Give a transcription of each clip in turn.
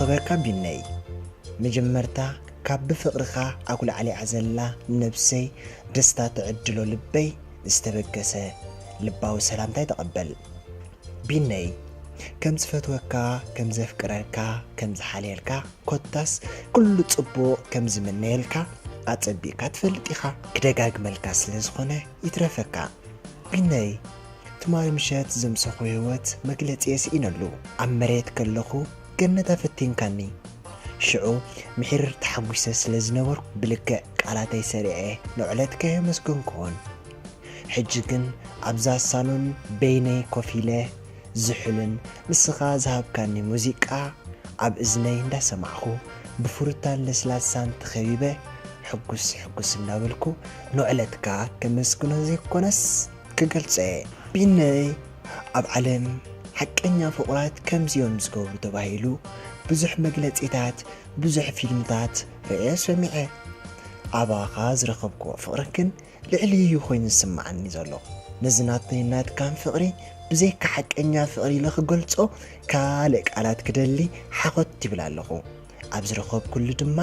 ኸበርካ ቢነይ፣ መጀመርታ ካብ ብፍቕርኻ ኣጉላዕሊዓ ዘላ ነብሰይ ደስታ ትዕድሎ ልበይ ዝተበገሰ ልባዊ ሰላምታይ ተቐበል። ቢነይ፣ ከም ዝፈትወካ፣ ከም ዘፍቅረካ፣ ከም ዝሓልየልካ፣ ኮታስ ኩሉ ጽቡቕ ከም ዝምነየልካ ኣጸቢቕካ ትፈልጥ ኢኻ። ክደጋግመልካ ስለ ዝኾነ ይትረፈካ። ቢነይ፣ ትማሊ ምሸት ዘምሰኹ ህይወት መግለጺ የስኢነሉ። ኣብ መሬት ከለኹ ገነት ኣፈቲንካኒ። ሽዑ ምሒር ተሓጒሰ ስለ ዝነበርኩ ብልክዕ ቃላተይ ሰሪዐ ንዕለትካ የመስገንኩዎን። ሕጂ ግን ኣብዛ ሳሎን በይነይ ኮፍ ኢለ ዝሑልን ንስኻ ዝሃብካኒ ሙዚቃ ኣብ እዝነይ እንዳሰማዕኹ ብፍሩታን ለስላሳን ተኸቢበ ሕጉስ ሕጉስ እንዳበልኩ ንዕለትካ ከመስግኖ ዘይኮነስ ክገልጾ እየ። ቢነይ፣ ኣብ ዓለም ሓቀኛ ፍቑራት ከምዚኦም ዝገብሩ ተባሂሉ ብዙሕ መግለጺታት፣ ብዙሕ ፊልምታት ርእየ ሰሚዐ። ኣባኻ ዝረኸብክዎ ፍቕሪ ግን ልዕሊ እዩ ኮይኑ ዝስምዓኒ ዘሎ። ነዚ ናተይ ናትካን ፍቕሪ ብዘይካ ሓቀኛ ፍቕሪ ኢለ ክገልጾ ካልእ ቃላት ክደሊ ሓኾት ይብል ኣለኹ። ኣብ ዝረኸብኩሉ ድማ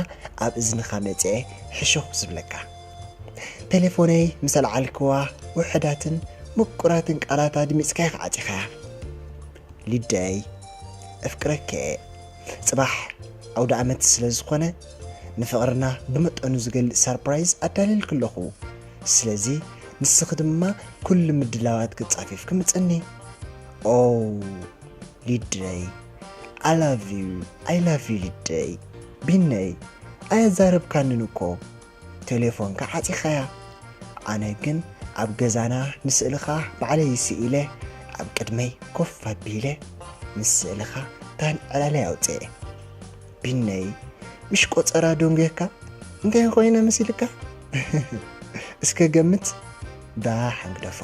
ኣብ እዝንኻ መጺኤ ሕሹኽ ዝብለካ። ቴሌፎነይ ምስ ኣልዓልክዋ ውሑዳትን ምቁራትን ቃላት ኣድሚጽካ ኢኻ ዓጺኻያ። ሊደይ፣ እፍቅረኪ እየ። ጽባሕ ኣውደ ኣመት ስለ ዝኾነ ንፍቕርና ብመጠኑ ዝገልጽ ሳርፕራይዝ ኣዳልየልኪ ኣለኹ። ስለዚ ንስኺ ድማ ኩሉ ምድላዋት ክጻፊፍኪ ምጽኒ። ኦ ሊደይ፣ I love you, I love you ሊደይ። ቢነይ፣ ኣየዛረብካንን እኮ። ቴሌፎንካ ዓጺኻያ። ኣነ ግን ኣብ ገዛና ንስእልኻ ባዕለይ ስኢለ ኣብ ቅድመይ ኮፍ ኣቢለ ንስእልኻ ታን ዕላለይ ኣውፅኤ። ቢነይ፣ ምሽ ቆፀራ ደንጉየካ እንታይ ኮይነ መሲልካ? እስከ ገምት። ዳ ሓንግደፎ፣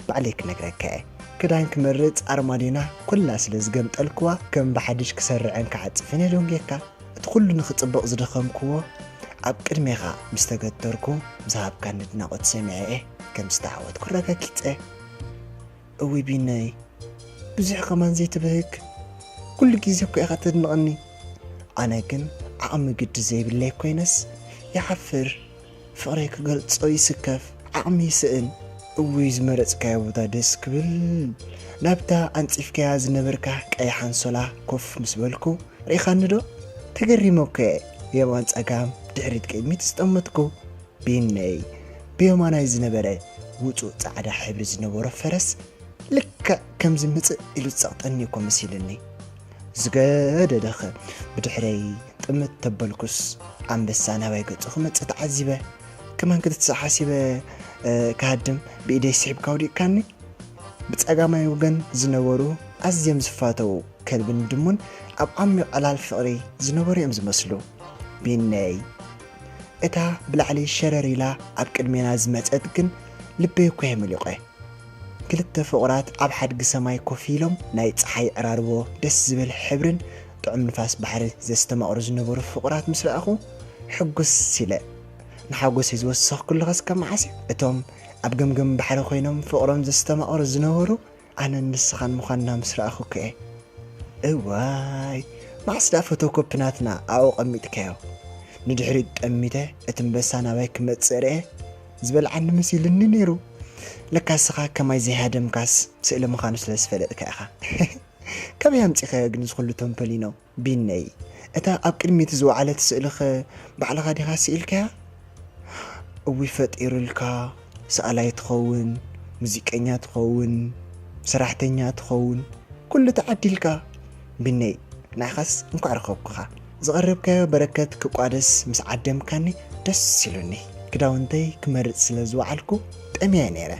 ባዕለይ ክነግረካ እየ። ክዳን ክመርፅ ኣርማድዮና ኩላ ስለ ዝገምጠልክዋ ከም ብሓድሽ ክሰርዐን ክዓፅፍን እየ ደንጉየካ። እቲ ኩሉ ንኽጽብቕ ዝደኸምክዎ ኣብ ቅድሜኻ ምስ ተገተርኩ ዝሃብካኒ ኣድናቖት ሰሚዐ እየ ከም ዝተዓወትኩ ኣረጋጊጸ። እውይ ቢነይ፣ ብዙሕ ከማን ዘይትብህግ፣ ኩሉ ግዜ እኮ ኢኻ ተድንቐኒ። ኣነ ግን ዓቕሚ ግዲ ዘይብለይ ኮይነስ ይሓፍር። ፍቕረይ ክገልጾ ይስከፍ፣ ዓቕሚ ይስእን። እውይ ዝመረጽካዮ ቦታ ደስ ክብል። ናብታ ኣንጺፍካያ ዝነበርካ ቀያሕ ኣንሶላ ኮፍ ምስ በልኩ ርኢኻኒ ዶ? ተገሪመ እኮ እየ የማን ጸጋም ድሕሪት ቅድሚት ዝጠመትኩ። ቢነይ ብየማናይ ዝነበረ ውጹእ ጻዕዳ ሕብሪ ዝነበሮ ፈረስ ልክዕ ከምዚ ምጽእ ኢሉ ዝጸቕጠኒ እኮ መሲልኒ። ዝገደደኸ ብድሕረይ ጥምት ተበልኩስ ኣንበሳ ናባይ ገጹ ክመጽእ ተዓዚበ። ከማን ክትስእ ሓሲበ ክሃድም ብኢደይ ስሒብካ ኣውዲቕካኒ። ብጸጋማይ ወገን ዝነበሩ ኣዝዮም ዝፋተዉ ከልብን ድሙን ኣብ ዓሚቕ ዕላል ፍቕሪ ዝነበሩ እዮም ዝመስሉ። ቢነይ እታ ብላዕሊ ሸረር ኢላ ኣብ ቅድሜና ዝመጸት ግን ልበይ እኮ እየ መሊቖ። ክልተ ፍቑራት ኣብ ሓድጊ ሰማይ ኮፍ ኢሎም ናይ ጸሓይ ዕራርቦ ደስ ዝብል ሕብርን ጥዑም ንፋስ ባሕሪ ዘስተማቕሩ ዝነበሩ ፍቑራት ምስ ረኣኹ ሕጉስ ኢለ። ንሓጎሰይ ዝወሰኽኩሉ ከስከ መዓስ እዩ? እቶም ኣብ ገምገም ባሕሪ ኮይኖም ፍቕሮም ዘስተማቕሩ ዝነበሩ ኣነን ንስኻን ምዃንና ምስ ረኣኹ እኮ እየ። እዋይ መዓስ ደኣ ፎቶኮፒ ናትና ኣብኡ ቀሚጥካዮ? ንድሕሪት ጠሚተ እቲ ኣንበሳ ናባይ ክመጽእ ርእየ ዝበልዓኒ መሲሉኒ ነይሩ። ለካ እስኻ ከማይ ዘይሃደምካስ ስእሊ ምዃኑ ስለ ዝፈለጥካ ኢኻ። ካበይ ኣምጺኻዮ ግን እዚ ኩሉ ተምፖሊኖ? ቢነይ እታ ኣብ ቅድሚት ዝወዓለት ስእልኸ ባዕልኻ ዲኻ ስኢልካያ? እውይ ፈጢሩልካ ሰኣላይ ትኸውን፣ ሙዚቀኛ ትኸውን፣ ሰራሕተኛ ትኸውን፣ ኩሉ ተዓዲልካ። ቢነይ ንዓኻስ እንኳዕ ረኸብኩኻ። ዝቐረብካዮ በረከት ክቋደስ ምስ ዓደምካኒ ደስ ኢሉኒ። ክዳውንተይ ክመርጽ ስለ ዝወዓልኩ ጠምየ ነይረ።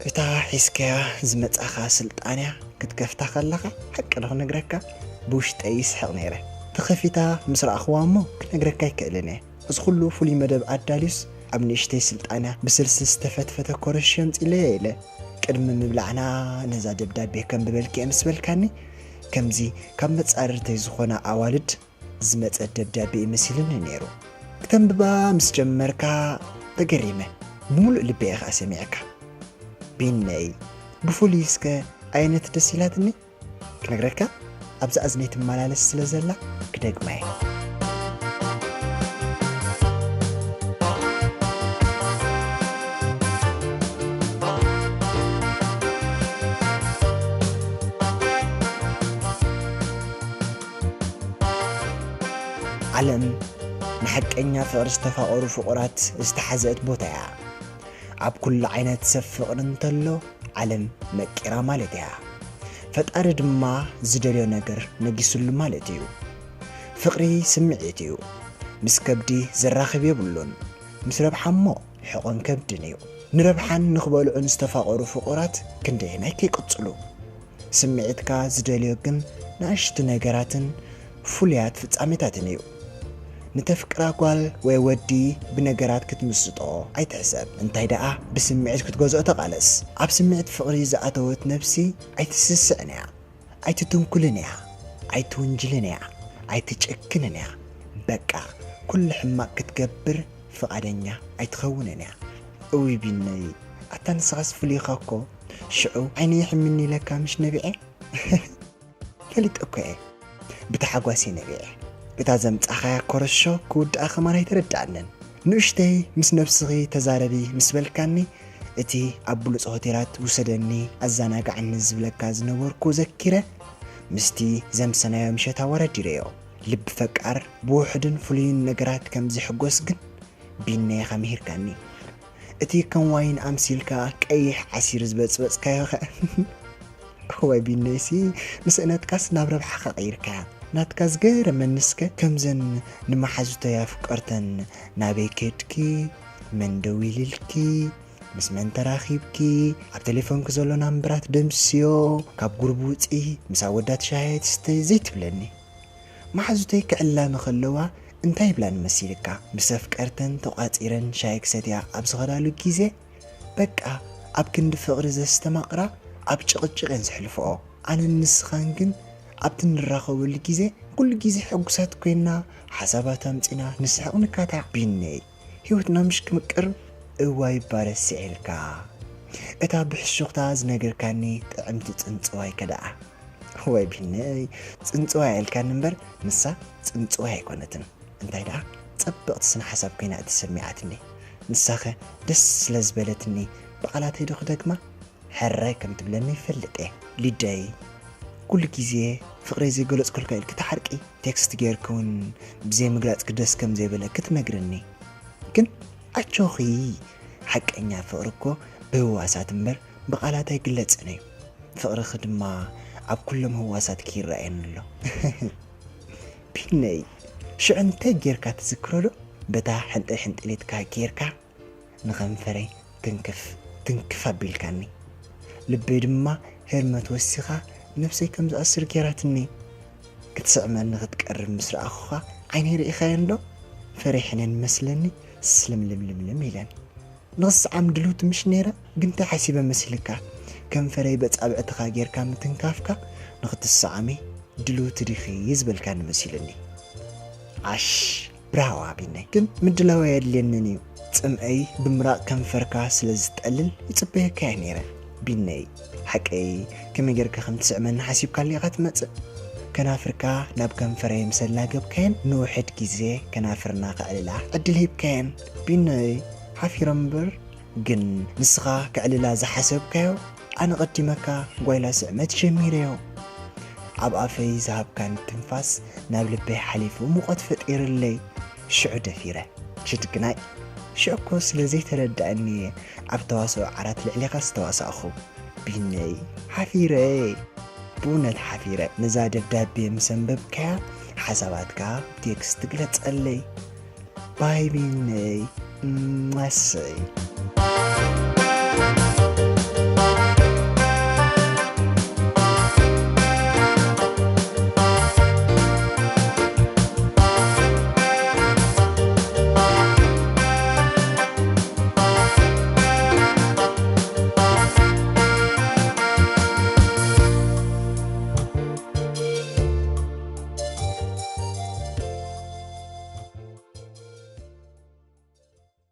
እታ ሒዝካያ ዝመጻኻ ስልጣንያ ክትከፍታ ከለኻ ሓቂ ዶ ክነግረካ ብውሽጠይ ይስሕቕ ነይረ። ተኸፊታ ምስ ረኣኽዋ እሞ ክነግረካ ኣይክእልን እየ። እዚ ኩሉ ፍሉይ መደብ ኣዳልዩስ ኣብ ንእሽተይ ስልጣንያ ብስልሲ ዝተፈትፈተ ኮረሽ የምጺለየ ኢለ ቅድሚ ምብላዕና ነዛ ደብዳቤ ከንብበልኪ እየ ምስ በልካኒ ከምዚ ካብ መጻርርተይ ዝኾና ኣዋልድ ዝመጸ ደብዳቤ እዩ መሲሉኒ ነይሩ። ክተንብባ ምስ ጀመርካ ተገሪመ ብምሉእ ልበይ እየ ኸኣ ሰሚዐካ። ቢነይ ብፍሉይ እስከ ኣየነት ደስ ኢላትኒ ክነግረካ ኣብዛ እዝነይ ትመላለስ ስለ ዘላ ክደግማ እየ። ዓለም ንሓቀኛ ፍቕሪ ዝተፋቐሩ ፍቑራት ዝተሓዘት ቦታ እያ። ኣብ ኩሉ ዓይነት ሰብ ፍቕሪ እንተሎ ዓለም መቂራ ማለት እያ። ፈጣሪ ድማ ዝደልዮ ነገር ነጊስሉ ማለት እዩ። ፍቕሪ ስምዒት እዩ። ምስ ከብዲ ዘራኽብ የብሉን። ምስ ረብሓ እሞ ሕቖን ከብድን እዩ። ንረብሓን ንኽበልዑን ዝተፋቐሩ ፍቑራት ክንደየናይ ከይቅጽሉ። ስምዒትካ ዝደልዮ ግን ንኣሽቱ ነገራትን ፍሉያት ፍጻሜታትን እዩ። ንተፍቅራ ጓል ወይ ወዲ ብነገራት ክትምስጦ ኣይትሕሰብ። እንታይ ደኣ ብስምዒት ክትገዝኦ ተቓለስ። ኣብ ስምዒት ፍቕሪ ዝኣተወት ነብሲ ኣይትስስዕን እያ። ኣይትትንኩልን እያ። ኣይትውንጅልን እያ። ኣይትጨክንን እያ። በቃ ኩሉ ሕማቕ ክትገብር ፍቓደኛ ኣይትኸውንን እያ። እውይ ቢነይ፣ ኣታ ንስኻስ ፍሉይኻ እኮ። ሽዑ ዓይነይ ይሕምኒ ኢለካ ምሽ ነቢዐ? ፈሊጠ እኮ እየ። ብታሓጓስ እየ ነቢዐ። እታ ዘምጻኻያ ኮረሾ ክውድኣ ከማን ኣይተረድኣንን። ንእሽተይ ምስ ነብስኺ ተዛረቢ ምስ በልካኒ፣ እቲ ኣብ ብሉጽ ሆቴላት ውሰደኒ ኣዘናግዓኒ ዝብለካ ዝነበርኩ ዘኪረ፣ ምስቲ ዘምሰናዮ ምሸት ኣወዳዲረዮ። ልቢ ፈቃር ብውሑድን ፍሉይን ነገራት ከም ዝሕጎስ ግን ቢነይ ኢኻ ምሂርካኒ። እቲ ከም ዋይን ኣምሲልካ ቀይሕ ዓሲር ዝበጽበጽካዮ ኸ? እዋይ ቢነይሲ፣ ንስእነትካስ ናብ ረብሓኻ ቀይርካያ። ናትካ ዝገረመኒ እስከ ከምዘን ንመሓዙተይ ኣፍቀርተን ናበይ ከድኪ፣ መን ደዊልልኪ፣ ምስ መን ተራኺብኪ፣ ኣብ ቴሌፎንኪ ዘሎ ናምብራት ደምስዮ፣ ካብ ጉሩብ ውጺ፣ ምስ ኣወዳት ሻሂ ትስተይ ዘይትብለኒ። መሓዙተይ ክዕላሚ ከለዋ እንታይ ይብላኒ መሲልካ? ምስ ኣፍቀርተን ተቋጺረን ሻሂ ክሰትያ ኣብ ዝኸዳሉ ግዜ፣ በቃ ኣብ ክንዲ ፍቕሪ ዘስተማቕራ ኣብ ጭቕጭቕ እየን ዘሕልፍኦ። ኣነን ንስኻን ግን ኣብቲ ንራኸበሉ ግዜ ኩሉ ግዜ ሕጉሳት ኮይና፣ ሓሳባት ኣምጺና ንስሕቕ ንካታዕ። ቢነይ፣ ህይወትና ምሽ ክምቅር እዋይ እባ ረሲዐልካ። እታ ብሕሹኽታ ዝነገርካኒ ጥዕምቲ ጽንጽዋይ ከ ደኣ? እዋይ ቢነይ፣ ጽንጽዋይ ኣልካኒ እምበር ንሳ ጽንጽዋይ ኣይኮነትን። እንታይ ደኣ ጽብቕቲ ስነ ሓሳብ ኮይና እተሰሚዓትኒ። ንሳኸ ደስ ስለ ዝበለትኒ ብቓላተይ ዶ ክደግማ? ሕራይ ከም ትብለኒ ይፈልጥ እየ። ሊደይ፣ ኩሉ ግዜ ፍቕረይ ዘይገለጽኩልካ ኢልኪ ትሓርቂ፣ ቴክስት ጌርኪ እውን ብዘይ ምግላጽኪ ደስ ከም ዘይበለኪ ትነግርኒ። ግን ኣጆኺ፣ ሓቀኛ ፍቕሪ እኮ ብህዋሳት እምበር ብቓላት ኣይግለጽን እዩ። ፍቕርኺ ድማ ኣብ ኩሎም ህዋሳትኪ ይረኣየኒ ኣሎ። ቢነይ፣ ሽዑ እንታይ ጌርካ ትዝክሮ ዶ? በታ ሕንጥል ሕንጥሊትካ ጌርካ ንኸንፈረይ ትንክፍ ትንክፍ ኣቢልካኒ። ልበይ ድማ ህርመት ወሲኻ ነብሰይ ከም ዝኣስር ጌራትኒ። ክትስዕመኒ ክትቀርብ ምስ ረኣኹኻ ዓይነይ ርኢኻየን ዶ? ፈሪሐን እየን መስለኒ ስልምልምልምልም ኢለን። ንኽስዓም ድልውቲ ምሽ ነይረ፣ ግን እንታይ ሓሲበ መሲልካ? ከንፈረይ በጻብዕትኻ ጌርካ ምትንካፍካ ንኽትስዓሚ ድልውቲ ዲኺ ዝበልካኒ መሲሉኒ። ዓሽ፣ ብራዋ ቢነይ፣ ግን ምድላው ኣየድልየንን እዩ። ጽምኣይ ብምራቕ ከንፈርካ ስለ ዝጠልል ይጽበየካ እየ ነይረ። ቢነይ፣ ሓቀይ፣ ከመይ ጌርካ ከም ትስዕመኒ ሓሲብካሉ ኢኻ ትመጽእ። ከናፍርካ ናብ ከንፈረይ ምስ ኣላገብካየን ንውሕድ ግዜ ከናፍርና ከዕልላ ዕድል ሂብካየን። ቢነይ፣ ሓፊረ እምበር፣ ግን ንስኻ ከዕልላ ዝሓሰብካዮ ኣነ ቀዲመካ ጓይላ ስዕመት ጀሚረዮ። ኣብ ኣፈይ ዝሃብካኒ ትንፋስ ናብ ልበይ ሓሊፉ ሙቐት ፈጢርለይ። ሽዑ ደፊረ። ሽድግናይ ሽዑ እኮ ስለ ዘይተረድኣኒ እየ ኣብ ተዋስኦ ዓራት ልዕሌኻ ዝተዋሳእኹ። ቢነይ፣ ሓፊረ። ብእውነት ሓፊረ። ነዛ ደብዳቤ ምስ ኣንበብካያ ሓሳባትካ ቴክስት ግለጸለይ። ባይ ቢነይ። እም፣ ኣሰይ።